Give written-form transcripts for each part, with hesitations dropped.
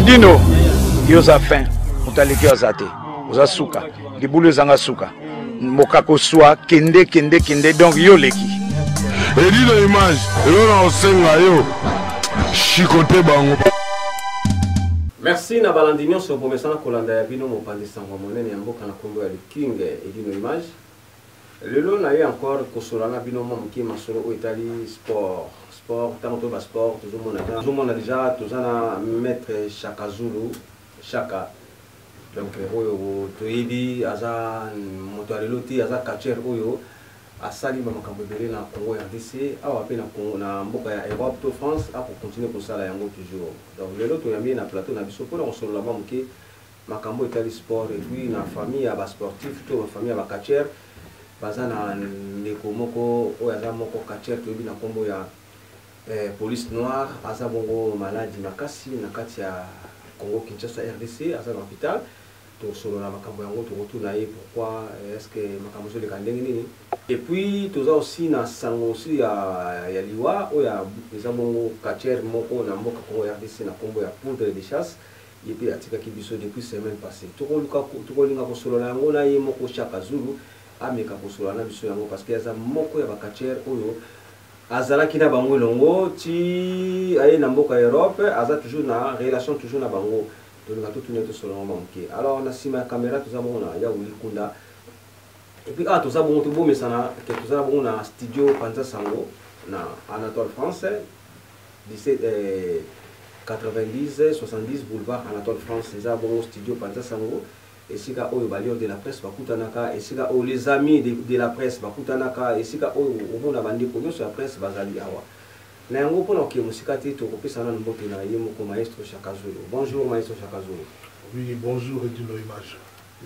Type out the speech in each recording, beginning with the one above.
Edino, yo oza fin, moto aleki yo aza te, oza suka, libulu ezanga suka, mokako swa, kende kende kende, donc yo oleki. Edino image, eloko na kosenga yo, chicote bango. Merci na balandi nyonso bomesana kolanda ya bino mopanzi sango monene ya mboka na kombo ya Le King Edino Image. Lelo naye encore kosola na bino mwa moke masolo oyo etali sport. Sport, ntango toyeba sport tozomona tozomona deja toza na maître Shaka Zulu Shaka donc oyo toyebi aza moto ya lelo te, aza catcheur oyo asali ba makambo ebele na Congo RDC, awa pe na Congo, na mboka ya Europe to France ako continuer kosala yango toujours. Donc lelo toyambi ye na plateau na biso pona kosolola mwa moke makambo etali sport et puis na famille ya ba sportif to ba famille ya ba catcheur baza na ndeko moko oyo aza moko catcheur toyebi na kombo ya eh, police noire aza bongo maladi makasi na kati ya Congo Kinshasa RDC aza na hôpital. Tosolola makambo yango, tokotuna ye pourquoi, est ce que makambo ezoleka ndenge nini. Et puis toza aussi na sango aussi ya liwa oyo eza bongo catcheur moko na mboka Congo RDC na kombo ya Poudre de Chasse, ye pe atikaki biso depuis semaine passee. Tokoluka, tokolinga kosolola yango na ye moko Shaka Zulu ameka kosolola na biso yango parce que aza moko ya ba catcheur oyo azalaki na bango elongo ti aye na mboka Europe, aza toujours na relation toujours na bango. Tolinga totuna ye tosolola yango mwa moke. Alors na sima ya camera toza bongo na ya Willy Kunda. Et puis awa toza bongo tobomesana ke toza bongo na studio Panza Sango na Anatole France 17 90 70 boulevard Anatole France eza bongo studio Panza Sango esika oyo ba lions de la presse bakutanaka, esika oyo les amis de la presse bakutanaka, esika oyo omona bandeko nyonso ya presse bazali awa. Na yango pona kokende mosika te tokopesa nanu mbote na ye moko maestro Shaka Zulu. Bonjour maestro Shaka Zulu. Oui, bonjour Edino Image.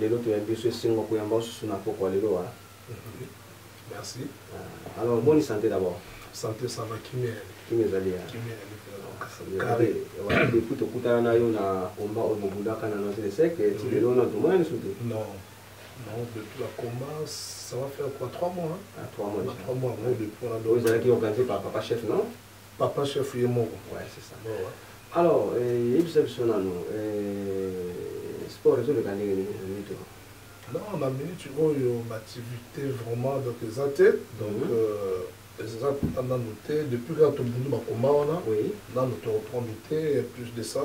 Lelo toyambi biso esengo koyamba osusu na pokwa lelo wa. Merci. Alors bonne santé d'abord. Santé ça va kimia. Kimia ezali ya. Kimia ezali carré. Ouais, depuis tokutana na yo na combat oyo bobundaka na Noisy le Sec, ti lelo na tomona lisusu te. Non. Non, depuis la combat, ça va faire quoi 3 mois, hein? Ah, 3 mois. Bah, 3 mois, gros, depuis on a donc. Vous avez organisé par Papa Chef, non? Papa Chef, il est mort. Ouais, c'est ça. Ouais, ouais. Alors, il y a sport, ils ont le gagné, Non, na minute oyo activité vraiment donc eza te donc eza nanu te depuis kaka tobundu bakoma wana nanu toreprendre te. Plus de ça,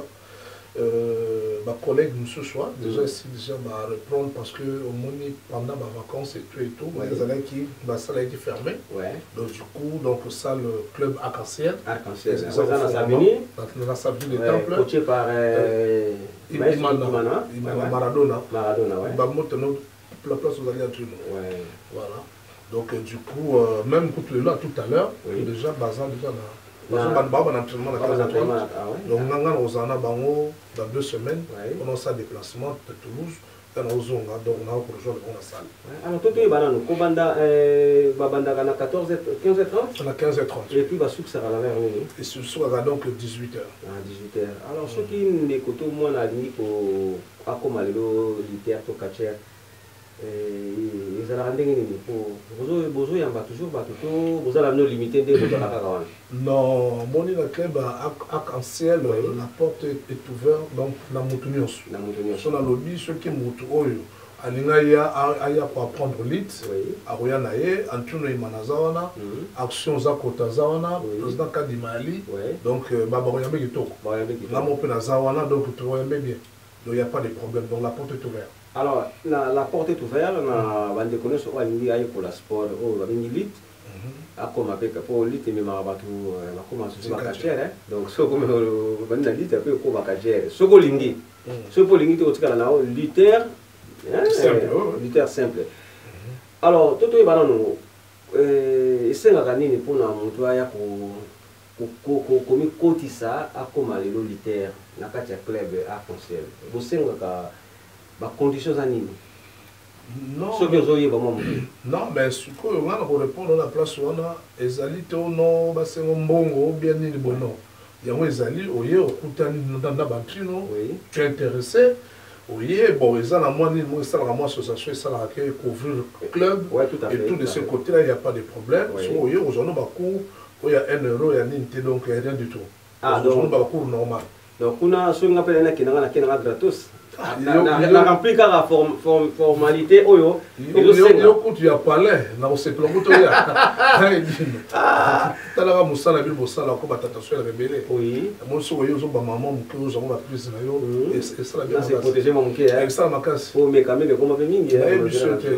bacollègue mosusu déjà esi déjà bareprendre parce que omoni pendant bavacances et tout et tout ezalaki basalaki fermé. Donc du coup, donc salle club Arc-en-Ciel. Arc-en-Ciel na Savini le Temple. Coaché par Imana, Imana Maradona. Maradona, ouais. Bamoto no la place ozali ya Trino. Voilà. Donc du coup, même quand le là tout à l'heure, déjà baza déjà na ba na entraînement na 15h30. Donc nganga na ozana bango dans 2 semaines pendant sa déplacement de Toulouse na ozonga, donc na rejoindre bango na salle. Alors to toyeba nanu kobanda, babandaka na 14 15h30? Na 15h30. Et puis basukisaka na vers nini? Et sukaka donc 18h. Ah, 18h. Alors soki ndeko to mwana alingi ko akoma lelo lutteur to catcheur, ezalaka ndenge nini? Po bozoyamba toujours bato to bozala no limité nde bozala kaka wana? Non, moni na club Arc-en-Ciel, la porte est ouverte donc na motu nyonso. Na motu nyonso. So nalobi soki motu oyo alingi aya koapprendre lutte, akoya na ye. Antuno Imana aza wana, Action oza kota aza wana, président Kadima Ali, donc bakoyambe kitoko. Nga mo mpe naza wana, donc tokoyambe bien, donc y a pas de problème, donc la porte est ouverte. Alors la porte est ouverte na bandeko nyonso oyo alingi ayekola sport oyo babengi lutte, akoma mpe, po lutte ememaka bato bakoma susu bacatcheur. Donc soki obandi na lutte, ape okoma catcheur soki olingi. Soki mpo olingi te, kotikala na yo lutteur, lutteur simple. Alors to toyeba nanu esengaka nini mpona moto aya komikotisa akoma lelo lutteur na kati ya club Arc-en-Ciel? Bosengaka bacondition eza nini? Soki ozoyeba mwa moke. Non, mais sikoyo nga na korépondre na place wana ezali te ono basengo mbongo bien nini bo non. Yango ezali oye okutani na bantrino, tu es intéressé, oye. Bon, eza na mwa nini moko esalaka, mwa association esalaka ke couvrir club. Ouais, tout à et fait, tout de tout à ce fait. Côté là il y a pas de problème. So oye ozwa no bacours oyo ya 1 euro ya nini te, donc rien du tout. Ah, ozwa no donc bacours normal. Donc kuna soki nga mpe naye nakendanga, nakendanga gratos, na rempli kaka formalité oyo ezosenga. Yo kutu ya palais na kosepela kutu oya talaka mosala bino bosala ko batata so elaka ebele. Amoni soki oye ozobama mwa moke, ozwango baprise na yo, esala bien, mwa moke esala makasi. Omeka meke ekoma mpe mingi. Nayebi so te,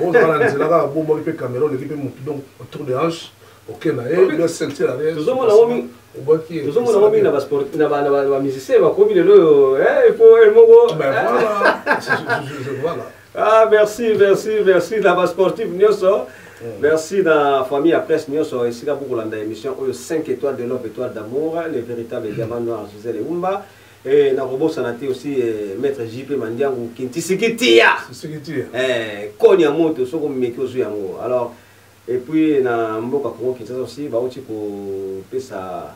ozala na nzela kaka bobwaki mpe caméra, oleki mpe motu, donc tour de hanche oke na ye bien, ceinture arrière. Tozomona ngo mingi na bamusicien bakomi lelo oyo, il faut moko. Voilà. Ah, merci, merci, merci na basportif nyonso, merci na famille ya presse nyonso esika bokolanda émission oyo 5 étoiles de love, étoile d'amour, le véritable diamant noir Gisèle Eumba. Et nakobosana te aussi maître JP Mandiangu Kintisiki Tia koni ya moto, soki omeki ozwi yango. Alors, et puis na mboka Congo Kinshasa aussi bauti kopesa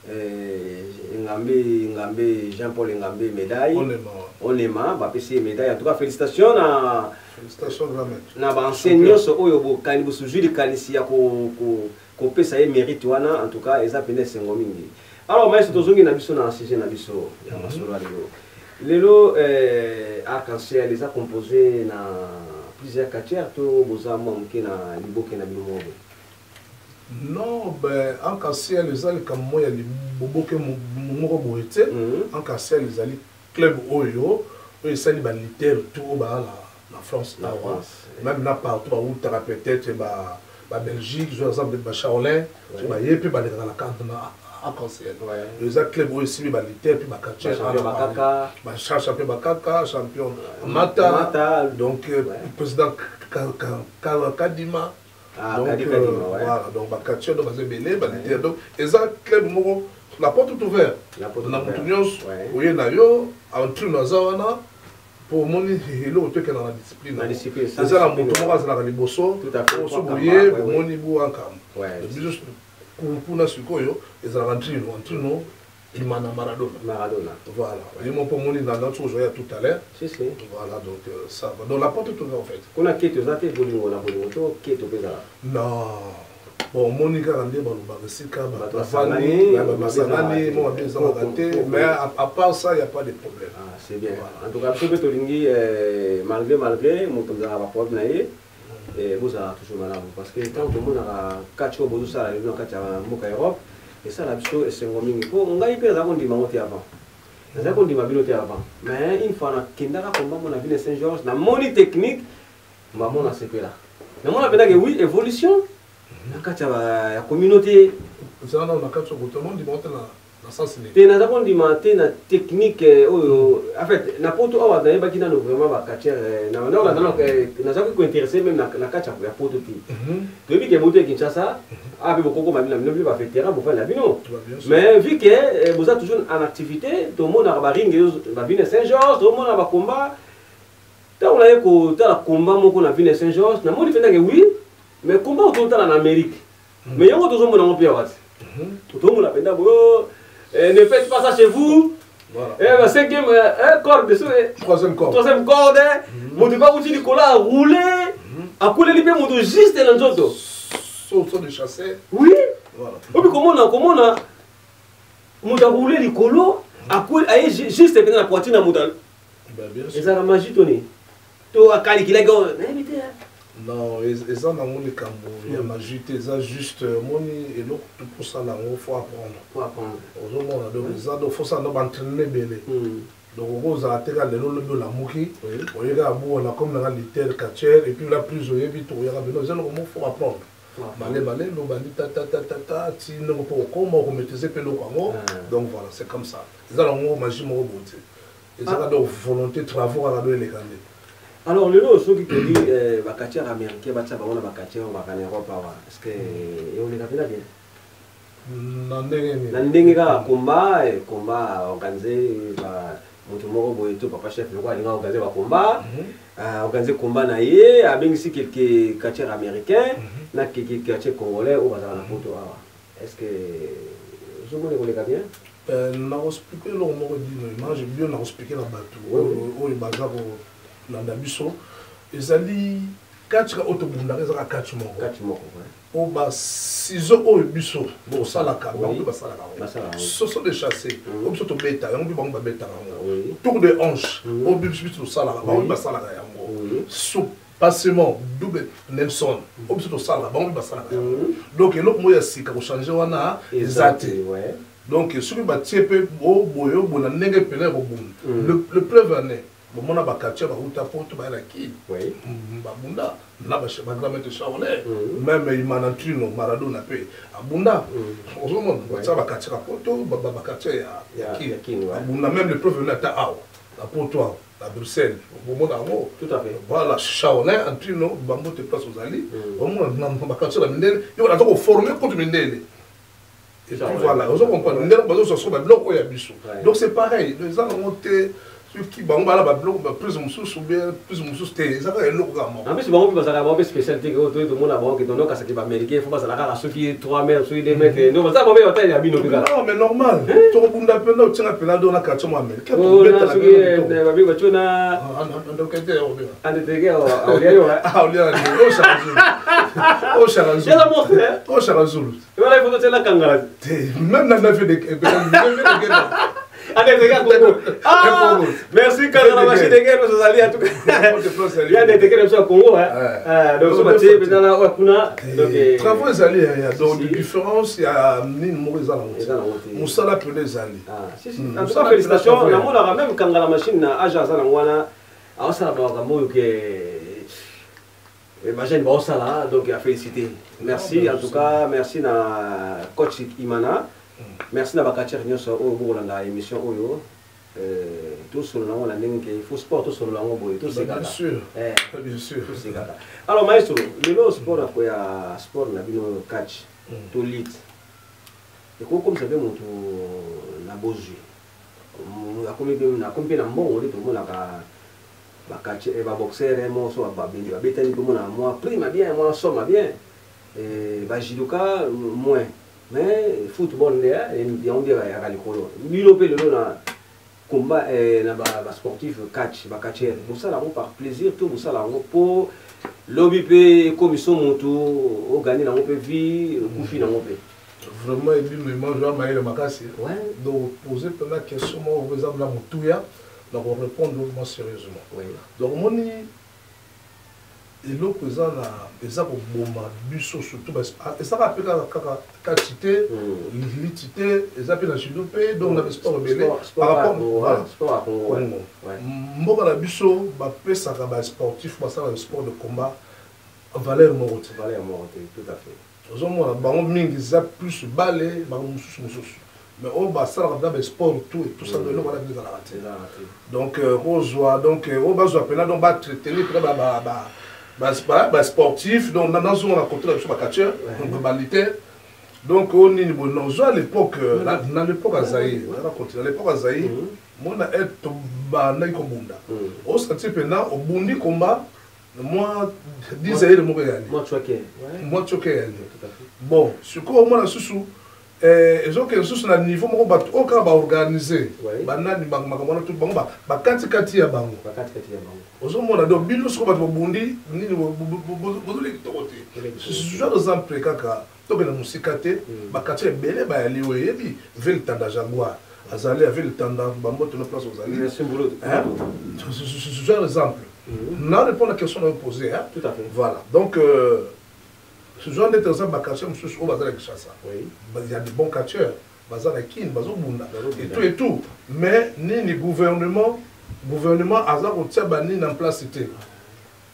Ngambe, Ngambe Jean Paul Ngambe médaille. Onema bapesi ye médaille. En tout cas, félicitations na na baancien nyonso oyo bokani bosuzwi likanisi ya kopesa ye mérite wana. En tout cas, eza mpenza esengo mingi. Alors maestro, tozongi na biso na sujet na biso ya masolo ya lelo. Lelo Arc-en-Ciel eza composé na plusieurs quartiers to boza mwa moke na liboke na bino moko? Non, ben, Arc-en-Ciel eza likambo moko ya liboke moko boye te. Arc-en-Ciel ezali club oyo esali balutteurs tout oyo baa na France awa, même na partout bautaka, peut-être babelgique, zo exemple bacharolin, so baye mpe balekaka na kante na Arc-en-Ciel. Eza club oyo esimbi balutteurs mpe bacatcheurs, champion Bakaka, champion Mata, donc président Kadima. Ah, donc Kadima, ouais. Voilà, donc bacatcheurs, donc baza ebele, balutteurs, donc eza club moko la porte tout ouvert na motu nyonso oye na yo entrine aza wana po omoni eloko tokenda na discipline. Eza na moto moko azalaka liboso, so boye bomoni buankambo biso kuna. Sikoyo ezalaka ntrino, ntrino Imana Maradona. Maradona. Voilà, ye moko omoni na nati ozoya tout à l'heure. Si, si. Voilà, donc ça va, donc la porte est ouverte en fait. Kuna keto eza te, bolingo na bolingo to keto mpe ezala? Non, bon, omoni kaka nde balobaka esika bato bafandi, basangani, mo mabe ezalaka te, mais à part ça, y a pas de problème. Ah, c'est bien. Voilà. En tout cas, biso mpe tolingi, malgré moto azalaka baproblème na ye, bozala toujours malamu, parce que ntango tomonaka kati oyo bozosala lelo na kati ya mboka Europe, esala biso esengo mingi, mpo ngai mpe naza kondima ngo te avant, nazali kondima bino te avant, mais une fois nakendaka komba mo na ville Saint Georges, namoni technique mbamo, nasepela, namona mpendake oui, évolution na kati ya communauté. Ezala nano na kati ya koto mondima te na sens nini? Te, naza kondima te na technique oyo. En fait, na poto awa nayebaki nano vraiment bacatcheurs, nazalaki kointéresser même na kati ya poto te. Toyebi ke boto ya Kinshasa awa mpe bokokoma bino na bino mpe bavétéran, bofandi na bino, mais vu que boza toujours en activité, tomonaka baring bavine Saint Georges, tomonaka bacombat. Ntango naye kotala combat moko na ville Saint Georges, namoni mpendake oui, mais combat oyo totala na Amérique, mais yango tozomona yango mpe awa te. Tozomona mpenza boyo, ne faites pas ça chez vous. Voilà. Eh, ba cinquième corde so, troisième corde. Troisième corde, moto mpe akuti likolo, aroule, akuleli mpe moto juste na nzoto. Saut de chassé. Oui. Voilà. Obi komona moto aroule likolo, aye juste mpenza na poitrine na moto. Ben, bien sûr. Ezalaka magie toni to akalikilaki, nayebi te. Non, eza nango likambo ya magie te, eza juste omoni eloko tokosala yango, faut apprendre. Faut apprendre. Ozomona, donc eza, donc faut sala no baentraînement ebele. Donc okozala te kaka lelo lobi olamuki, oye kaka buwana comme nanga lutteur catcheur, et puis la prise oyebi tokoyaka bino. Eza eloko moko faut apprendre male malembe, obandi tatatatata ti ndenge mpo okoma okomaîtrise mpe eloko yango. Donc voilà, c'est comme ça, eza nango magie moko boye te, ezaka donc volonté, travaux kaka do eleka nde. Alors lelo soki toli bacatcheurs américain batia bango na bacatcheurs oyo baka na Europe awa, est ce que eoleka mpena bien? Na ndenge nini? Na ndenge kaka combat organisé moto moko boye to papa chef loko alinga organise bacombat, organise combat na ye, abengisi quelques catcheurs américain na quelques catcheurs congolais oyo bazala na poto awa, est ce que ozomona ekoleka bien? Nakoexpliquer eloko moko dino image bio, nakoexpliquer na bato oyo baza kolanda biso, ezali Catch ka oyo tobundaka ezaka catch moko. Catch moko, ouais. Oyo ba ciseaux oyo biso tosalaka, bango mpe basalaka yango. Soso de chasse, oyo biso tobeta, yango mpe bango babetaka yango. Tour de hanche, oyo biso tosalaka, bango mpe basalaka yango. Soupassement, double Nelson, oyo biso tosalaka, bango mpe basalaka yango. Donc eloko moko ya sika kochanger wana eza te. Donc soki batie mpe boye boye na ndenge mpena ya kobunda. Le preuve en est, bomona ba quartier bauta poto baya na Kin, babunda na ba grand maître Shaolin, même Imanantrino Maradona mpe abunda. Ozomona batia ba quartier ya poto, ba quartier ya Kin abunda, même le preuve ata awa na poto awa na Bruxelles, bomona yango. Tout à fait. Voilà, Shaolin Antrino bambote place ozali, omona na ba quartier ya mindele yo naza koformer contre mindele. Et puis voilà, ozo comprendre ndenge bazozwa soko babiloko oyo ya biso. Donc c'est pareil, eza nango te soki bango bala babiloko baprise mosusu bien prise mosusu te, eza kaka eloko kaka moko. En plus bango mpe bazalaka, bango mpe spécialité oyo toye tomona bango ke tondo kasaki baaméricain fo bazala kaka soki 3 mètres, soki 2 mètres, donc baza bango mpe batali ya bino mpe kaka. Non mais normal, tokobunda mpenza otianga mpena do na quartier mo américain. Soki babengi batio na andeteke aolia yo. Aolia oshaka Zulu, oshaka Zulu. Voilà, il faut que tu la kangala. Même dans la vie de Congo. Ah, merci Kangala machine de guerre, nous allons en tout cas. Il y a des guerres au Congo, hein. Donc, so batie na oyo kuna. Donc travaux ezali ya donc différence ya nini moko eza nango te, mosala pene ezali. Ah, si si. En tout cas félicitations, namonaka même Kangala machine na age aza nango wana aosala makambo oyo ke bajeune baosala, donc à féliciter. Merci en tout cas, merci na coach Imana. Merci na bacatcheurs nyonso oyo bokolanda émission oyo. Tosolola yango na ndenge ke il faut sport tosolola yango boye, tosekaka. Bien sûr. Tosekaka. Alors maestro, lelo sport ya sport na bino catch to lutte ekokomisa mpe moto na bozwi, akomi mpe na mbongo nde tomonaka baboxer moso babetani mpe mona mwa prime bien, mwa somme bien, bajudoka moins, mais football nde yango nde yaka likolo. Bino mpe lelo na combat na basportif catch, bacatcheur, bosala yango par plaisir to bosala yango mpo lobi mpe ekomiso motu ogani nango mpe vie okufi nango mpe? Vraiment ebino image oya mayele makasi. Donc poser mpena question moko eza na motuya na korépondre vraiment sérieusement. Donc omoni eloko eza na eza koboma biso, surtout ezaka mpe kaka kati te, lutte te, eza mpe na judo mpe, donc na basport ebele par rapport Congo. Mboka na biso bapesaka basportif basalaka sport de combat valeur moko te. Valeur moko te, tout à fait. Ozomona bango mingi eza plus bale bango mosusu mosusu, mais oyo basalaka mpena basport tout et tout ça, eloko wana ezalaka te. Donc kozwa, donc oyo bazwa mpena, donc batraiteli mpena basportif. Donc nazonga na côté na biso bacatcheur, balutteur, donc oyo nini boye, nozwa à l'époque, na l'époque ya Zaïre, na l'époque ya Zaïre, mona ete tobandaki kobunda, osanti mpena obundi combat mwa 10 Zaïre moko eyali, mwa tioke eyali. Bon, sikoyo omona susu ezokende susu na niveau moko, bato oyo kaka baorganize banani makambo wana, bango bakatikati ya bango. Ozomona donc bino sikoyo bato bobundi nini, bozoleki kitoko te. Genre exemple kaka, tokende mosika te, baquartier ebele bayali oyo eyebi ville Tanda Jaguar azali ya ville Tanda, bambote no place ozali. Genre exemple na répondre la question na yo posé. Tout à fait. Voilà, donc ce nde eza baquartier mosusu oyo baza na Kinshasa, il y a de bons catcheurs baza na Kine, bazobunda et tout et tout, mais nini, gouvernement aza kotia banini en place te.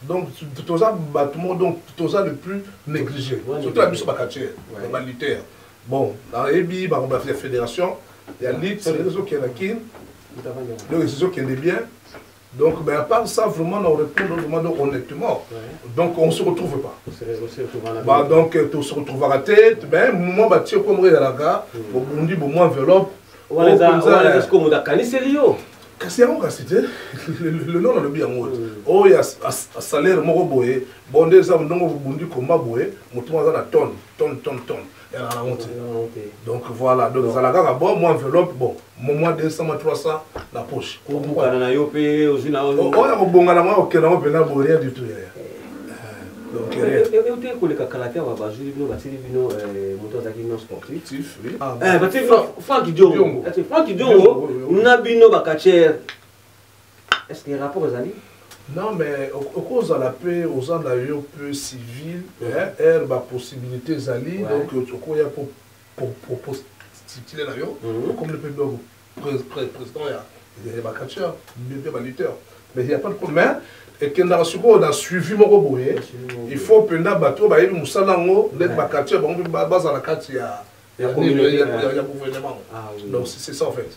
Donc toza bato moko, donc toza le plus négligé, surtout na biso bacatcheur, balutteur. Bon, nayebi bango ya fédération ya lutte ezokende na Kine, donc ezokende bien. Donc, ben, à part ça, vraiment, on répond vraiment donc, honnêtement. Donc, on ne se retrouve pas. Bah, donc, on se retrouve à la tête. Ben, moi, bah, tu comme la gare, au bundi, bon, moi, enveloppe. Kasi yango kasi te, lelo nalobi yango te, oyo ya salaire moko boye, bon nde eza ndongo bobundi komba boye, motu moko aza na tonne tonne tonne tonne, ezalaka nango te. Donc voilà, donc ezala kaka bon mwa enveloppe, bon mwa 200, mwa 300 na poche. Kobukana na yo mpe ozwi na oyo kobonga nango, okende yango mpena boye, rien du tout yaya. Donc rien. Euti koleka kala te awa, bazwili bino, batili bino moto azalaki non sportif. Oui. Batili Frank Diongo, Frank Diongo na bino bacatcheurs, est ce que rapport ezali? Non, mais okozala mpe oza na yo mpe civil r bapossibilité ezali, donc okoya postule na yo okomeli mpe donc président ya bacatcheur, mpe balutteur, mais il y a pas de problème. Mais ekendaka sikoyo na suivi moko boye, il faut mpenza bato oyo bayebi mosala yango ndeti bacatcheur, bango mpe bazala kati ya gouvernement. Donc c'est ça en fait.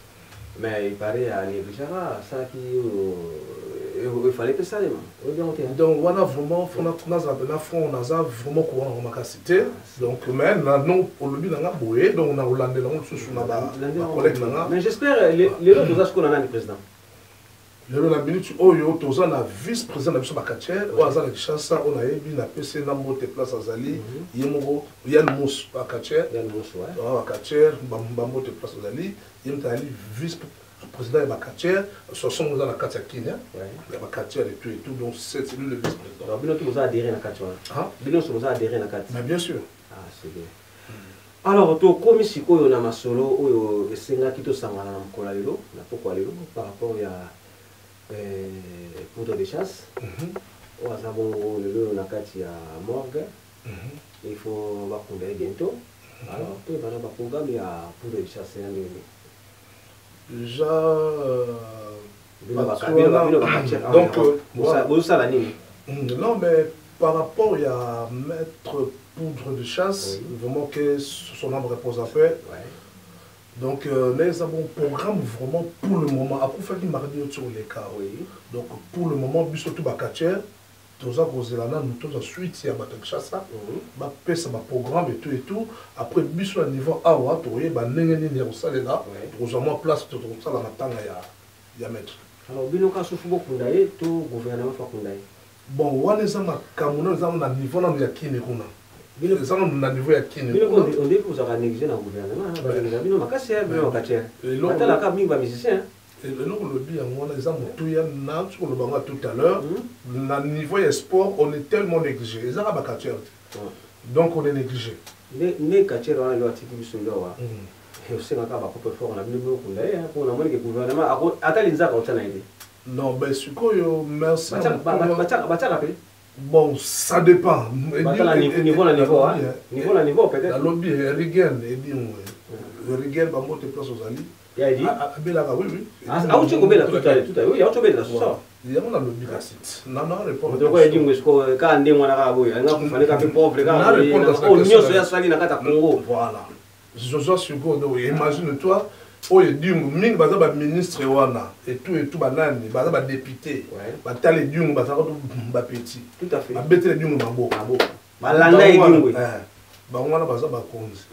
Mais il paraît anégligeaka, asalaki oyo efallait mpe salema, oyebi yango te? Donc wana vraiment nazala mpena front, naza vraiment courant nango makasi te. Donc mais nano olobi nanga boye, donc nakolandela yango lisusu na bacollègue nanga. Mais j'espère, lelo toza sikoyo na nani président? Lelo na minute oyo toza na vice président na biso bacatcheur oyo aza na Kinshasa, oyo nayebi, napesi na mbote place azali, ye moko Yan Mus, bacatcheur, bacatcheur, bambote place azali. Ye moto azali vice président ya bacatcheur, association oza na kati ya Kenya ya bacatcheur et tout et tout. Donc c'est lui le vice président. Bino to boza adhéré na kati wana? Bino nyonso boza adhéré na kati? Mais bien sûr. Ah, c'est bien. Alors tokomi sikoyo na masolo oyo esengaki tosangana na mokolo ya lelo, na pokwa lelo, par rapport ya Poudre de Chasse oyo aza bongo lelo na kati ya morgue. Il faut bakunda ye bientôt. Alors toyebana baprogramme ya Poudre de Chasse ya ndenge? Déjà, donc bozosala nini? Non, mais par rapport à maître Poudre de Chasse, oui, vraiment que son âme repose en paix. Donc, nous avons un programme vraiment pour le moment. Après, mardi sur les cas. Donc, pour le moment, surtout bacatcheur, toza kozela nanu toza suite ya bato ya Kinshasa bapesa baprogramme et tout et tout. Après, biso na niveau awa tokoyeba ndenge nini ya kosalela, tokozwa mwa place, tokosala matanga ya maître. Alors bino ka sufu bokunda ye to gouvernement fa kunda ye? Bon, wana eza makambo nano eza na niveau nano ya Kini kuna, eza nano na niveau ya Kini. Bino onde kozalaka négligé na gouvernement, balinga bino makasi ya bino bacatcheur, batalaka mingi bamusicien. Eloko lobi yango wana eza motuya na soki oloba yango tout à l'heure. Na niveau ya sport, on est tellement négligé, ezaka bacatcheur te, donc on est négligé. Nde catcheur wana lelo atiki biso ndo awa, osengaka bapropre fort na bino bokunda ye, mpo namoni ke gouvernement ata linzaka otya na ye te. Non, ben sikoyo, merci. Batiaka mpe? Bon, ça dépend. Niveau na niveau, niveau na niveau peut-être. Nalobi Rigen edingwe, Rigen, bambote place ozali. Abelaka, oui. Auti kobela tout à tout, oui, auti kobela ça. Yango nalobi kasi nana répondre. Moto edingwe siko kaka ndenge wana kaka boye anga kufa kaka mpe pauvre kaka oyo nyonso ya sali na kati ya Congo. Voilà, zoza sikoyo. Donc imagine toi, oyo Edingwe mingi baza baministre wana et tout et tout, banani baza badéputé, batala Edingwe, bazalaka bapetit. Tout à fait. Babetela Edingwe maboko. Balanda Edingwe. Bango wana baza bakonzi,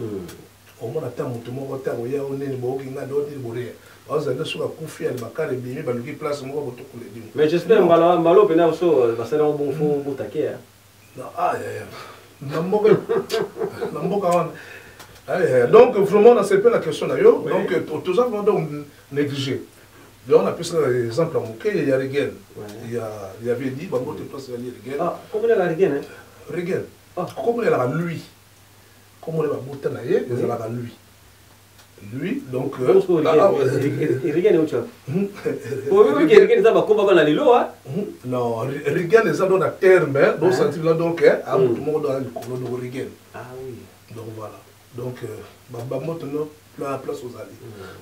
omona ata moto moko te akoya o nini boyoki nga nde onini boreya, bazala nde soki akufi ali bakala ebimi, baluki place moko botokola Edingwe. Mais j'espère mbala mbala mpena so basali yango bongo, fo botake. Na mboka wana. Donc vraiment nasepeli la question na yo. Donc toza vraiment donc négligé. Donc on appelle ça exemple ya moke ya Regen, il y avait dit bango te place ya Regen. Ah, comment la Regen? Regen, comment elaka lui, comment babota na ye ezalaka lui lui, donc Regen euti wapi? Regen eza bakomba bana lelo? Non, Regen eza donc na terme donc senti là, donc a motu moko do likolo, donc Regen. Ah oui. Donc voilà, donc bamoto no la place ozali.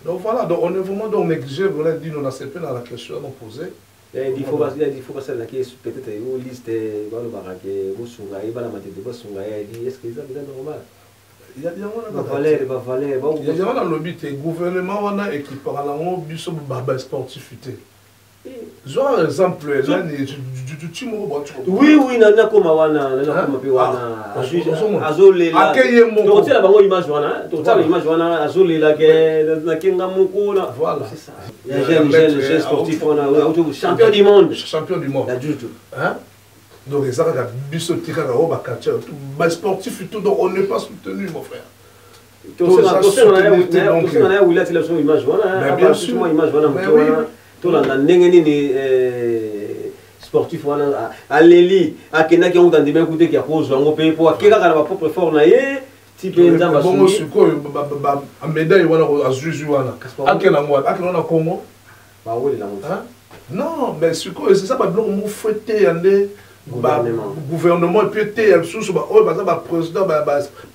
Donc voilà, donc on est vraiment donc négligé. Voilà, dit on a dans la question à nous poser. Il faut basalelaki peut-être yo liste, balobaka ke bosunga ye, bana Matete bosunga ye. Est ce que eza eza normal? Bavaleur, bavaleur. Yango nalobi te, gouvernement wana ekipaka nango biso basportif te. Zwa exemple nani, ti moko. Oui, nakoma wana, nakoma mpe wana azolela. Akeye moko. Tokotiela bango image wana, tokotiela image wana, azolela ke nakenga moko na. Voilà. C'est ça, jeune jeune jeune sportif wana, champion du monde. Champion du monde. Ya juju. Hein, donc eza kaka biso te, kaka oyo bacatcheur, basportif tout, donc on n'est pas soutenu, mon frère. Tosenga na ya wili atila biso image wana. Bien sûr. Image wana moke wana, tolanda ndenge nini. Sportif wana aleli, akendaki yango, tandima ekuteki ya kozwa yango mpe mpo ake kaka na bapropre effort na ye ti mpe Nzambe. Bongo sikoyo bamédaille wana azwizwi wana, akende yango wapi? Akende na Congo? Bawelela ngo. Non, mais sikoyo eza babiloko moko fo eteya nde gouvernement, et puis eteya lisusu oyo baza baprésident,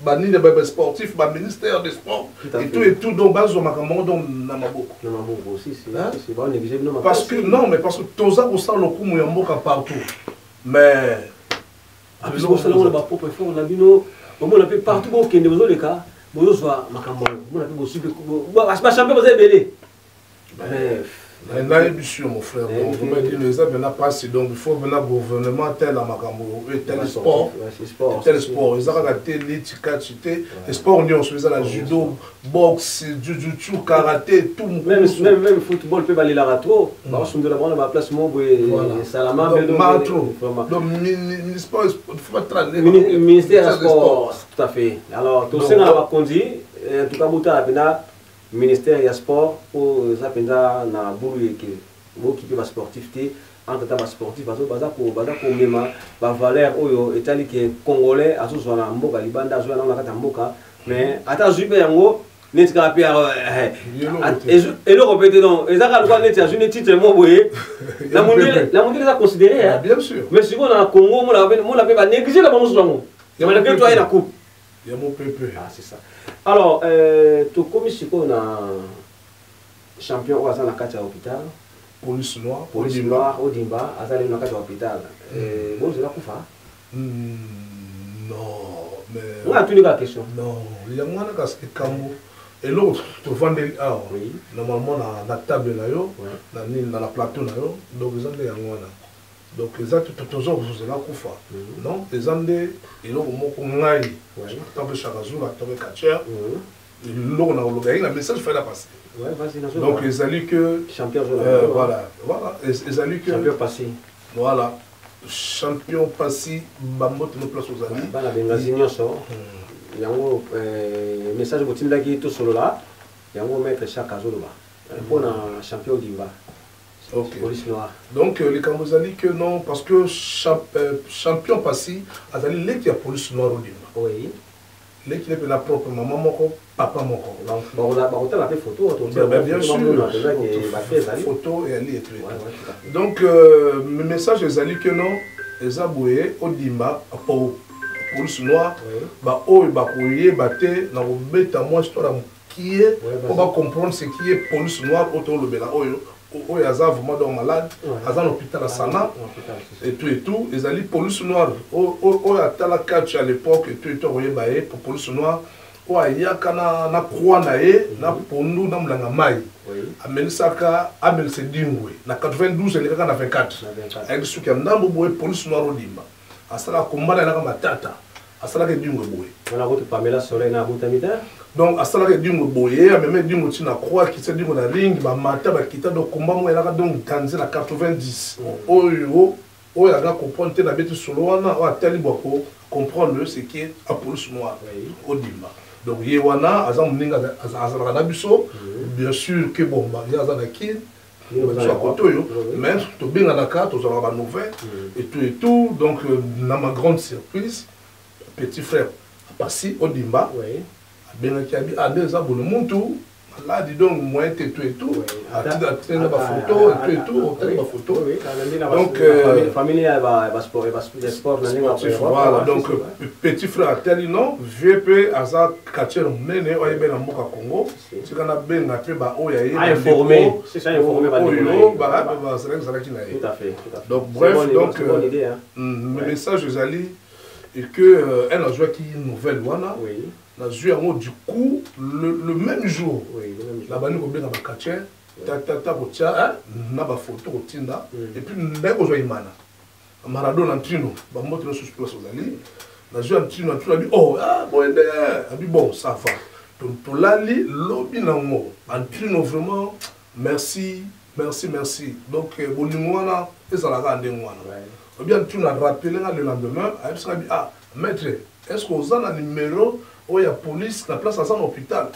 banini, basportif, baministère de sport et tout et tout. Donc bazwa makambo yango donc na maboko, parce que non, mais parce que toza kosala lokumu ya mboka partout, mais Bosala ngo na bapropre effort na bino. Omona mpe partout bokende, bozoleka, bozozwa makambo yango. Omona mpe bosui bachampion baza ebele. Bref, nayebi sur mon frère. Donc vraiment dino eza mpena mpasi. Donc il faut vraiment gouvernement tela makambo etali sport. Etali sport eza kaka te liti kati te, sport nyonso eza na judo, boxe, jujutsu, karaté, tout. Même football mpe balelaka trop, bakosundola bango na baplace moko boye esalama. Trop. Donc sport, faut pas. Ministère ya sport, tout à fait. Alors tosenga na bakonzi, en tout cas botala mpena ministère ya sport oyo eza mpenza na bulu eke bokipe basportif te. Entre ata basportif baza komema bavaleur oyo etali ke Congolais azozwa na mboka libanda, azwa nango na kati ya mboka, mais ata azwi mpe yango neti kaka mpe eloko mpe te. Donc eza kaka lokola neti azwi ne titre mo boye na mondele eza considéré. Bien sûr. Mais sikoyo na Congo mona mpe banéglige na bango mosusu yango malgré to aye na coupe. Ya mopepe. Ah, c'est ça. Alors tokomi sikoyo na champion oyo aza na kati ya hôpital. Police Noire. Police Noire Odimba aza lelo na kati ya hôpital. Bozela kufa? Non, mais nga atuni kaka question. Non, yango wana kasi likambo eloko tovandeli awa normalement na table na yo, na nini, na plateau na yo. Donc eza nde yango wana. Donc eza toza kozela kufa? Non, eza nde eloko moko ngai tant que Chaka Zulu, tant que catcheur, eloko na koloba yaki na message fallait passer. Donc ezali que champion, voilà, ezali que champion passé. Voilà, champion Passy, bambote no place ozali. Bana Bengazi nyonso, yango message botindaki tosolola yango, maître Chaka azoloba mpona champion Odimba. Ok. Police Noire. Donc likambo ezali que non, parce que champion Passy azali leki ya Police Noire Odimba. Leki ne mpe na propre mama moko, papa moko. Bakotala mpe photo. Bien sûr, photo eyali et tout. Donc message ezali que non, eza boye: Odimba, Police Noire, baoyo bakoyeba te, na kobeta mwa histoire ya mokie mpo bacomprendre ce qui est Police Noire oyo tolobela, oyo oyo aza vraiment donc malade, aza na hôpital ya Sana et tout et tout. Ezali Police Noire oyo atala catch à l'époque et tout et tout, akoyeba ye. Po Police Noire oyo ayaka na croix na ye, na pondu, na molanga mai, amelisaka, amelisa Edingwe na 92, elekaka na 24, ayaki suki ya ndambo boye. Police Noire Odimba asalaka komba na elaka matata, asalaka Edingwe boye. Wana kutu Pamela Soleil na abutami te. Donc asalaka Edingwe boye, amema Edingwe ntina croix, akitisa Edingwe na ring, bamata, bakita. Donc komba moko elaka donc danze na 90. Oyo oyo aza comprendre te, nabeti solo wana, oyo atali bwako comprendre ce qui est a Police Noire Odimba. Donc ye wana aza moninga, azalaka na biso, bien sûr que bon, ye aza na Kine, biso ya kote oyo, mais tobenganaka, tozalaka banouvelle et tout et tout. Donc na ma grande surprise, petit frère Pasi Odimba abengaki, abi: "Ah, nde eza boye, muntu maladi, donc moyen te, tout et tout." Atinda bafoto et tout et tout, otali bafoto. Donc famille ya basport. Voilà. Donc petit frère atali: "Non, vieux mpe aza quartier monene oyo ayebi na mboka Congo, tika nabenga mpe baoyo aye oyo bazalaki na ye." Donc bref, donc message ezali et que elle azwaki nouvelle wana, nazwi yango du coup le même jour, nabandi kobenga bacatcheur, tatata, kotia na bafoto, kotinda, et puis naye kozwa Imana Maradona, Ntrino, bambote nyonso place ozali. Nazwi ya Ntrino, Ntrino abi: "Oh, boye nde." Abi: "Bon, ça va." Tolali lobi nango. Antrino, vraiment merci, merci, merci. Donc bolingo wana ezalaka ndenge wana. Obi Antrino arappeler nga le lendemain, ayebisaka bi: "Ah maître, est ce que oza na numéro Oyo ya police na place aza na hôpital.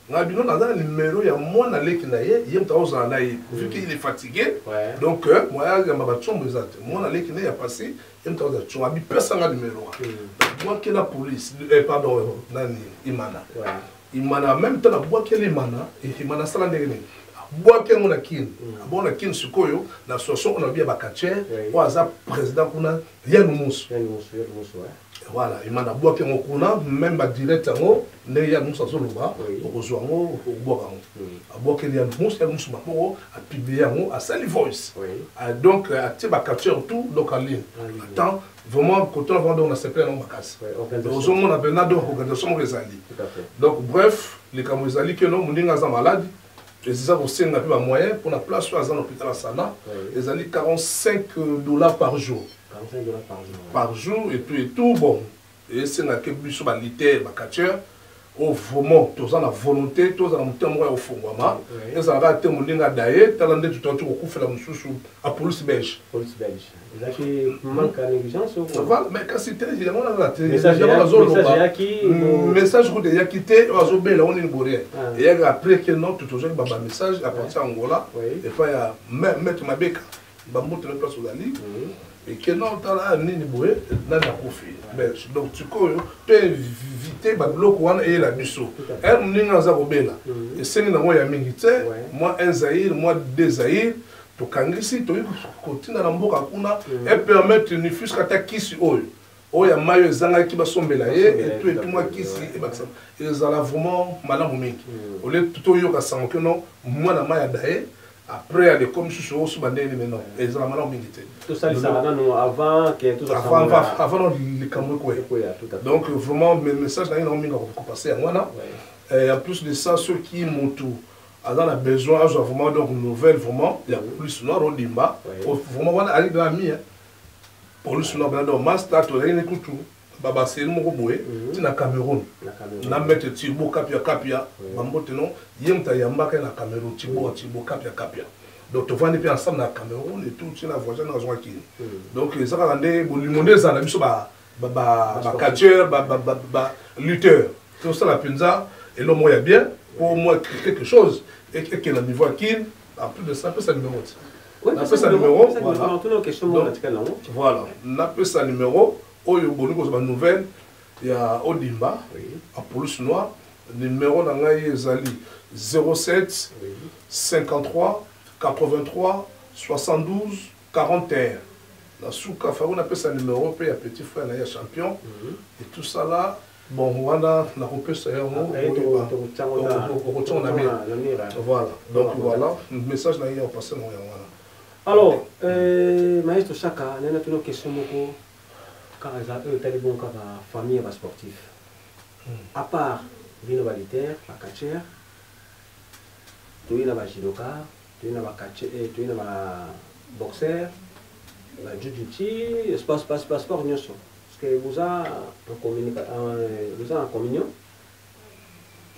Ngai bino naza na numero ya mwana leki na ye, ye moto akozala na ye vu qu'il est fatigué. Donc moya yamba batsombo eza te, mwana leki na ye ya pasi, ye moto akozala tsombo. Abipesa nga numero wana, nabwakela police, pardon, nani, Imana. Imana en même temps nabwakeli Imana. Imana asala ndenge nini? Abwaki yango na Kine. Abwaki na Kine. Sikoyo na association oyo nabi ya bacatcheurs, oyo aza président kuna, Yanu Musu. Voilà, Imana abwaki yango kuna. Même badirect yango, ndenge Yanu Musu azoloba, okozwa yango, okobwaka yango. Abwakeli Yanu Musu, Yanu Musu moko apublie yango, asali voice. Donc atie bacatcheurs tout donc en ligne. Attends, vraiment côté vraiment, donc nasepela yango makasi. Ozomona mpenza, donc organisation moko ezali. Donc bref, likambo ezali keno moninga aza malade, eza kosenga mpe bamoyen mpona place oyo aza na hôpital ya Sana. Ezali 45 $ par jour. 45 $ par jour. Par jour et tout et tout. Bon, esengaki biso balutteurs, bacatcheurs oyo vraiment toza na volonté, toza na motema moko ya kofungwama. Ezalaka te moninga adaye, tala nde tototi kokufela mosusu a police belge. Police belge ezalaki manque ya négligence? Voilà, mais kasi te, yango nanga te, yango nazoloba, message kuta eyaki te oyo azobela o nini boye. Eyaki après ke non, tozwaki bamessage à partir ya Angola epai ya maître Mabeka, bambote na place ozali, eke non, tala nini boye, nani akufi belge. Donc sikoyo to évite babiloko wana eyela biso. Ere moninga aza kobela, esengi nango ya mingi te, mwa un zaire, mwa deux zaire, tokangisi, toyi kotinda na mboka kuna, epermettre ne fût-ce ata kisi oyo ya mai oyo ezangaki, basombela ye etu etu, mwa kisi ebakisa, ezala vraiment malamu mingi. Ole toyoka sango ke non, mwana mai adaye après aleko mosusu oso bandenge nini, non, ezala malamu mingi te. Tosalisaka nano avant ke avant no likambo ekoya. Donc vraiment message na ye nango mingi akopase yango wana. En plus de ça, soki motu aza na besoin azwa vraiment donc nouvelle vraiment ya police noire Odimba, vraiment wana ali na ami police noire bana, donc master tozalaki ne kutu babaseli moko boye ntina Cameroun na maître Tirbo Kapia Kapia, bambote no, ye moto ayambaka ye na Cameroun, Tirbo, Tirbo Kapia Kapia. Donc tovandi mpe ensemble na Cameroun et tout, ntina voyage na azwaki. Donc eza kaka nde bolingo nde ezala na biso bacatcheur, balutteur, tosala mpenza eloko moko ya bien po mwa quelque chose ekende na niveau ya Kine. En plus de ça, apesa numéro te, napesa numéro. Voilà, napesa numéro oyo bolingi kozwa banouvelle ya Odimba a police noire. Numéro na ngai ezali 07 53 83 72 41. Na suka fako napesa numéro mpe ya petit frère na ye ya champion et tout ça là. Bon, wana nakopesa yango, okotiango na mire. Voilà, donc voilà message na ye ya kopase nango yango wana. Alors, maestro Chaka, nena tuna question moko kaka, eza oyo etali bongo kaka famille ya basportif. À part bino balutteurs, bacatcheurs, toyi na bajudoka, toyi na toyi na baboxeur, bajujutsu, sport nyonso, parce que boza en communion?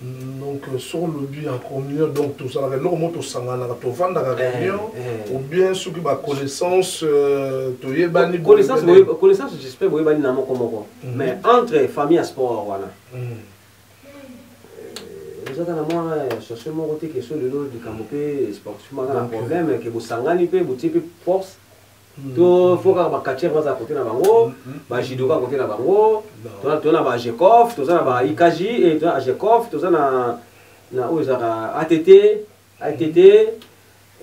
Donc sur olobi en communion, donc tozalaka eloko moko, tosanganaka, tovandaka réunion, ou bien soki baconnaissance, toyebani. Connaissance, j'espère boyebani na moko moko, mais entre famille ya sport wana, ezaka na mwa association moko te ke so lelo likambo mpe sportif moko na problème ke bosangani mpe botie mpe force to fo kaka bacatcheurs baza kote na bango, bajudoka kote na bango, toza na bajecof, toza na ba IKJ, toza na ajecof, toza na oyo ezalaka att att est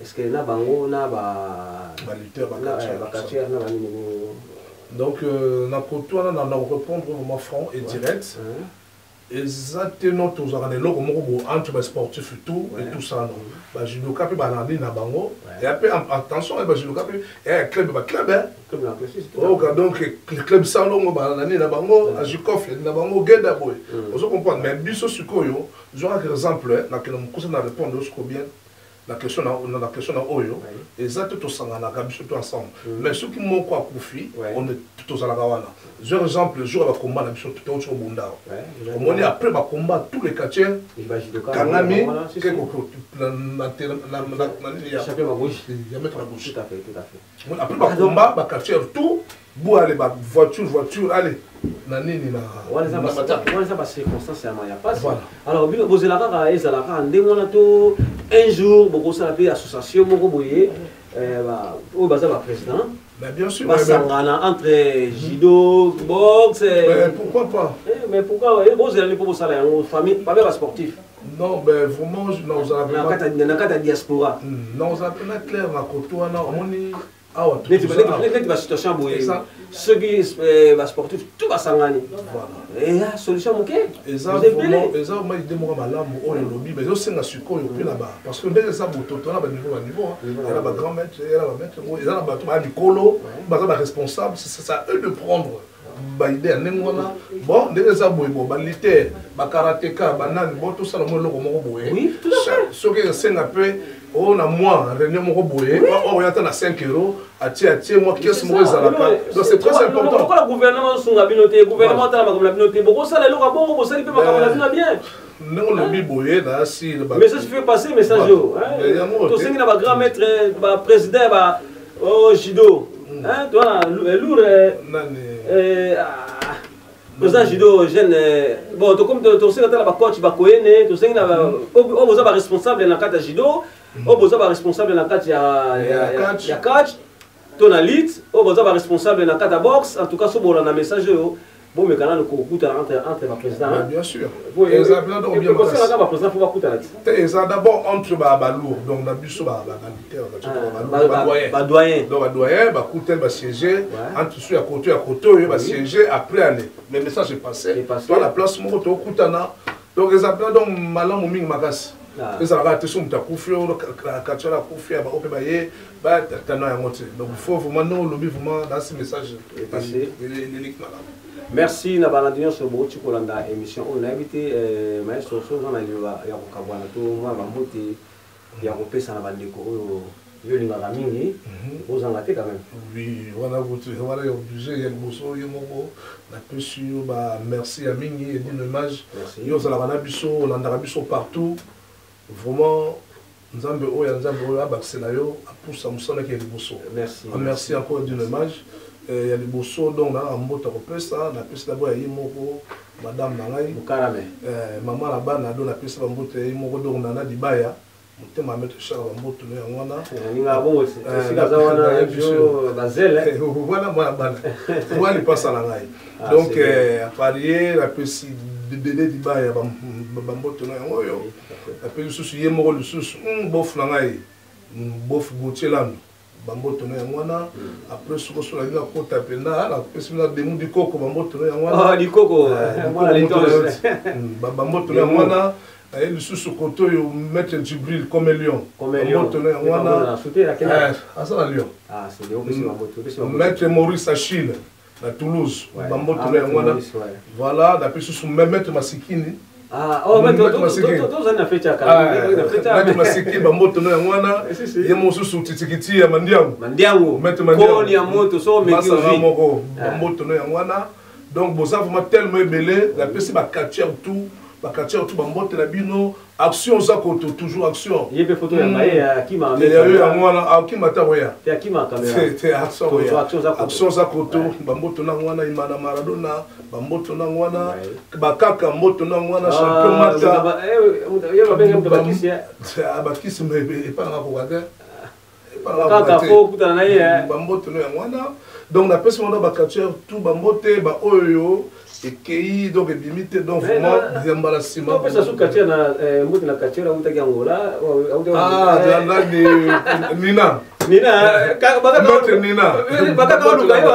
ce que na bango na bacatcheurs na banini? Donc na koto wana na korépondre vraiment franc et direct, eza te no tozalaka na eloko moko bo entre basportif tout et tout ça, non. Bajudoka mpe balandi na bango eya mpe, attention, bajudoka mpe eya club, baclub oyoka. Donc club Salongo balandi na bango, ajikof na bango, geda boye, ozo comprendre. Mais biso sikoyo, zwaka exemple, nakende mokosa na répondre osiko bien na question na oyo. Eza te tosanganaka biso to ensemble, mais soki moko akufi, tozalaka wana. Zwa exemple, jour ya bakomba na biso, touti kobunda awa, omoni après bakomba, tous les quartiers kangami ya maître Magouche. Après bakomba, baquartier tout bu, ale bavoiture, voiture, ale Na nini na Wana eza bacirconstance ya pasi. Alors bino bozela kaka ezala kaka ndenge wana to un jour bokosala mpe association moko boye, oyo baza baprésident? Mais bien sûr. Basangana entre judo, boxe. Mais pourquoi pas? Mais pourquoi bozela ni mpo bosala yango, famille babe basportif? Non, ben vraiment, na kati ya diaspora. Non, ozala mpena clair na koto wana, omoni awa. Neti basituation boye, soki basportif tout basangani, eya solution moke. Eza vraiment idée moko malamu oyo elobi, mais ezosenga sikoyo mpe na ba, parce que ndenge eza bototo na baniveau, baniveau eza na bagrand maître, eza na bamaître, eza na bato baya mikolo, baza baresponsable. C'est à eux de prendre baidée ya ndenge wana. Bon, ndenge eza boye, bo balitaire, bakarateka, banani, bo tosala mo eloko moko boye. Soki esenga mpe oyo na mwa réunion moko boye, oyo ata na 5 euro, atie mwa caisse moko ezalaka. Donc c'est très important. Lokola gouvernement osunga bino te, gouvernement atala makambo na bino te, bokosala eloko ya bongo, bosali mpe makambo na bino bien. Ndenge olobi boye, nasi Message fait passer, message oyo tosengi na bagrand maître, baprésident ya ba judo towana lourd, toza judo jeune. Bon, tokomi, tosengi ata na bacoach bakoyene, tosengi na oyo boza baresponsable na kati ya judo, oyo boza baresponsable na kati ya catch to na lutte, oyo boza baresponsable na kati ya boxe. En tout cas, so bolanda message oyo, bomeka nanu kokutana entre baprésident. Bien sûr. Ekosenga baprésident fo bakutana ti. Te, eza d'abord entre balourd, donc na biso balitaire, badoyen. Donc badoyen bakutani, basiége entre so ya koto ya koto oyo, basiége après aller, mais message est passé to la place moko tokutana. Donc eza plein, donc malamu mingi makasi. Ezalaka te so moto akufi, catcheur akufi, bao mpe baye batana yango te. Donc il faut vraiment, ndenge olobi, vraiment nasi message eleki malamu. Merci na balandi nyonso bouti kolanda émission oyo. Nayebi te, maestro, so oza na liloba ya kokabwana to mwa bambote ya kopesa na bandeko oyo yo olingaka mingi, ozanga te quand même. Oui, wana kutu wana ya obligé. Ya liboso, ye moko napesi yo bamerci ya mingi, Edino Image. Yo ozalaka na biso, olandaka biso partout. Vraiment, Nzambe oyo ya Nzambe oyo abakisela yo, apusa mosalaki ya liboso. Merci. Merci encore, Edino Image. Ya liboso, donc naa mbote kopesa, napesi d'abord ya ye moko madame na ngai. Mokarame. Mama na bana. Do napesi bambote ya ye moko, donc Nana Dibaya, motema ya maître Charles, bambote no yango wana. Alingaka bongo, esika aza wana bazele. Wana mwana bana wana lipasa na ngai. Donc aparie, napesi Dede Dibaya bambote no yango oyo. Napesi lisusu ye moko lisusu bofu na ngai, bofu Gautier Lando, bambote no yango wana. Après, soko so nalingi nakota mpenza, napesi bino Demu Dikoko, bambote no yango wana. Dikoko. Bambote no yango wana. Naye lisusu kote oyo, maître Djibril Comélion, bambote no yango wana, aza na Lyon. Maître Maurice Achille na Toulouse, bambote no yango wana. Voilà, napesi lisusu maître Masikini. Maître Masikini, bambote no yango wana. Ye mosusu titikiti ya Mandiango. Mandiango. Masanga moko, bambote no yango wana. Donc boza vraiment tellement ebele. Napesi bacatcheur tout, bacatcheur tout bambote na bino. Action oza koto, toujours action. Ye mpe foto yamba ye akima. Yango wana akima ta koya. Te, akima caméra. Te, action oza koto, bambote nango wana. Imana Maradona, bambote nango wana. Bakaka, mbote nango wana. Champion Mata, bakisi epa nanga koka te. Kaka fo okutana na ye. Bambote no yango wana. Donc napesi wana bacatcheur tout bambote, baoyo ekei, donc ebimi te. Donc vraiment ya mbala nsima. Opesa su catcheur na mbote na catcheur autaki Angola. Nani? Nina. Nina. Maître Nina. Bakaka oluka yo.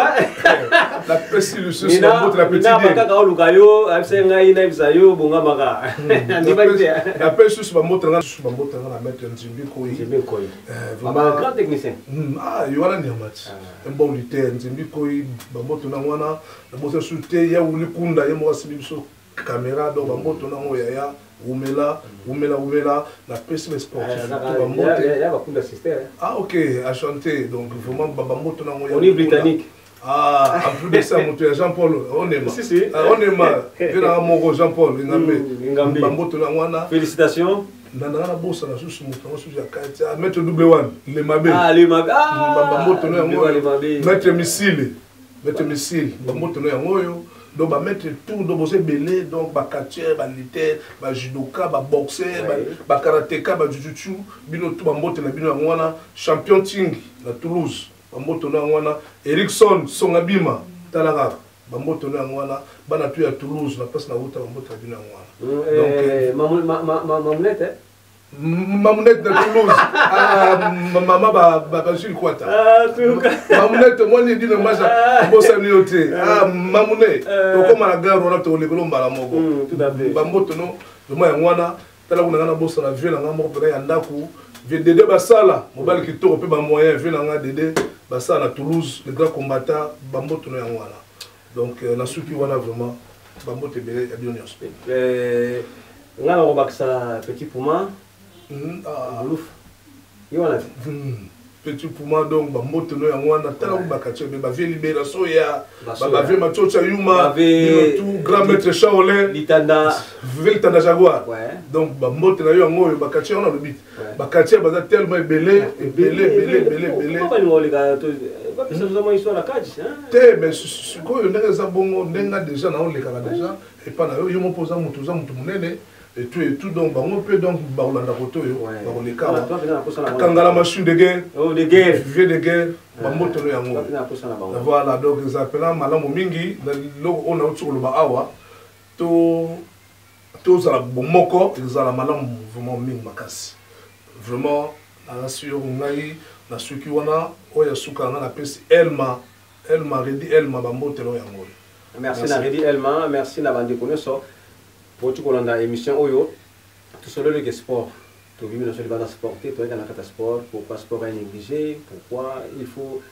Napesi lisusu mbote na petit. Bakaka oluka yo, ayebisa ngai nayebisa yo bongamaka, andimaki te. Napesi lisusu bambote nanga, lisusu bambote nanga na maître Nzimbi Koi. Nzimbi Koi, grand technicien. Ah, yo wana nyama ti, un bon lutteur, Nzimbi Koi, bambote nango wana. Nabosa lisusu te ya Wuli Kunda, ye moko asimbi biso caméra. Donc bambote nango, yaya, wumela, wumela, wumela. Napesi basportif bambote. Ya bakunda sister. Ah ok, enchanté. Donc vraiment bambote nango. Oni britannique. Ah, en plus de ça, moto ya Jean-Paul Onema. Si, si. Onema mpe nanga moko Jean-Paul Engambe. Engambe. Bambote nango wana. Félicitations. Na nanga nabosana susu moto yango susu ya kati, maître double one, le mabe. Ah, le mabe. Ah, bambote no yango le mabe. Maître Missile, maître Missile, bambote no yango oyo. Donc bamaître tout, donc boza ebele, donc bacatcheur, balutteur, bajudoka, baboxeur, bakarateka, bajujutsu, bino tout bambote na bino yango wana. Champion Ting na Toulouse, bambote na yango wana. Erikson Songabima, tala kaka, bambote na yango wana. Bana tu ya Toulouse na place na wuta, bambote na bino yango wana. Donc Mamunete, Mamunete na Toulouse, ah, mama ba Jules Kwata. Mamunete mwani edino maja bosani yo te. Ah, Mamune, tokóma na gare wana, tokolekolo mbala moko. Bambote no vraiment yango wana. Tala kuna, nga na bosana vieux na nga moko mpena ya ndako, vieux Dede Basala, mobali kitoko mpe bamoyen. Vieux na nga Dede Basala na Toulouse, le grand combattant, bambote no yango wana. Donc nasuki wana vraiment, bambote ebele ya bino nyonso. Nga na kobakisa Petit Puma. Buluf ye wana te. Petit Puma, donc bambote no yango wana. Tala ko bakati ebe bavieux Libera Soya, bavieux Machocha Yuma, bino tout, grand maître Shaolin. Litanda. Vieux Litanda Jaguar. Donc bambote na yo yango oyo. Bakati wana lobi te, bakati baza tellement ebele, ebele, ebele, ebele, ebele. Te, mais sikoyo ndenge eza bongo, ndenge nga déjà naolekaka déjà epa na yo, yo moko oza motu, oza motu monene et tout et tout, donc bango mpe, donc bakolanda kote oyo bakoleka kangala machine de guerre. De guerre. Vieux de guerre, bambotono yango. Voilà, donc eza mpena malamu mingi na eloko oyo nauti koloba awa. To tozala bomoko, ezala malamu vraiment mingi makasi. Vraiment naza sur ngai nasuki wana. Oyo ya suka nga napesi Elma, Elma Redi, Elma, bambotelo yango oyo. Merci na Redi Elma, merci na bandeko nyonso poti kolanda émission oyo. Tosololeke sport, tobimi na so libanda sport te, toyaka na kati ya sport. Pourquoi sport est négligé? Pourquoi il faut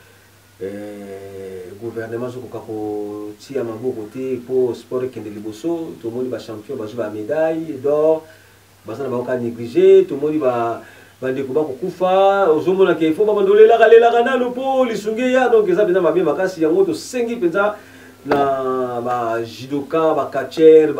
gouvernement azokoka kotia maboko te mpo sport ekende liboso? Tomoni bachampion bazwi bamédaille d'or, baza na bango kaka négligé. Tomoni bandeko bakokufa, ozomona ke fo babanda olelaka lelaka nanu mpo lisungi eya. Donc eza mpenza mabe makasi. Yango tosengi mpenza na bajudoka, bacatcheur,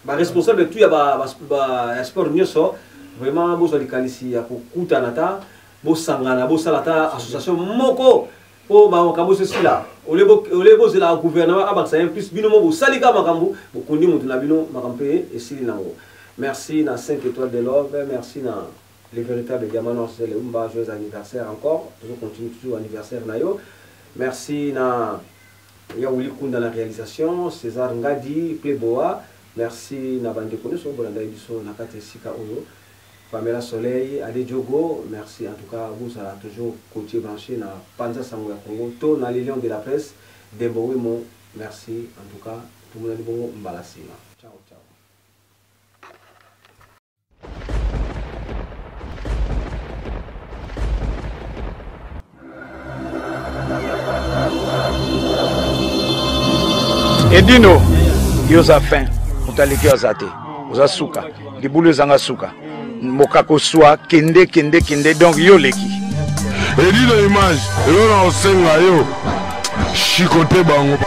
baresponsable tout ya sport nyonso, vraiment bozwa likanisi ya kokutana, ta bosangana, bosala ata association moko mpo makambo nyonso esila. Ole bozela gouvernement abakisa ye plus, bino mo bosali kaka makambo, bokundi motu na bino, makambo mpe esili nango. Merci na 5 étoiles de love, merci na le véritable diamant noir Leumba, joyeux anniversaire encore, toujours continue toujours anniversaire na yo. Merci na Yaouli Kunda na réalisation, César Ngadi Pleboa, merci na bandeko nyonso bolanda biso na kati esika oyo. Pamela Soleil, Ade Diogo, merci en tout cas, vous allez toujours côté branché na Panza Sango ya Congo, to na les lions de la presse, Dembo Wemo, merci en tout cas, tout le monde bongo mbala sima. Ciao ciao. Edino, yo oza fin, moto aleki yo aza te, oza suka, libulu ezanga suka, mokako swa, kende kende kende, donc yo oleki. Edino image, eloko na kosenga yo, shikote bango.